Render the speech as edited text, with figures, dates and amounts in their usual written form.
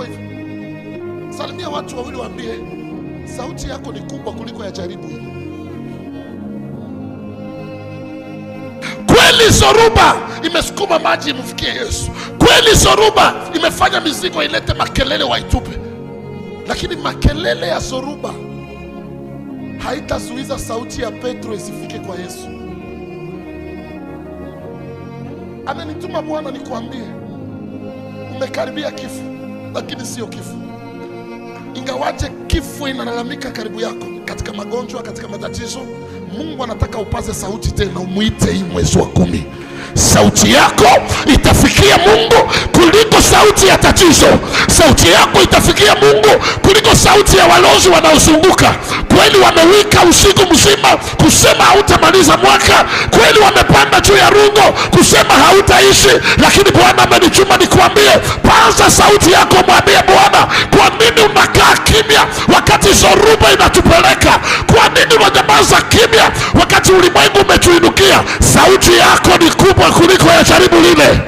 hivyo. Salimia watu wawili, waambie sauti yako ni kubwa kuliko ya jaribu hili. Kweli zoruba imesukuma maji imfikie Yesu. Kweli zoruba imefanya mizigo ilete makelele waitupe, lakini makelele ya zoruba haitazuiza sauti ya Petro isifike kwa Yesu. Amenituma Bwana nikuambie, umekaribia kifo, lakini sio kifo. Ingawaje kifo inalalamika karibu yako, katika magonjwa, katika matatizo, Mungu anataka upaze sauti tena, umwite hii mwezi wa 10. Sauti yako itafikia Mungu kuliko sauti ya tatizo. Sauti yako itafikia Mungu kuliko sauti ya walozi wanaozunguka. Kweli wamewika usiku mzima kusema hautamaliza mwaka, kweli wamepanda juu ya rungo kusema hautaishi, lakini Bwana amenichuma nikuambie, paza sauti yako, mwambie Bwana, kwa nini unakaa kimya wakati zoruba inatupeleka? Kwa nini unanyamaza kimya wakati ulimwengu umetuinukia? Sauti yako ni kubwa kuliko ya jaribu lile.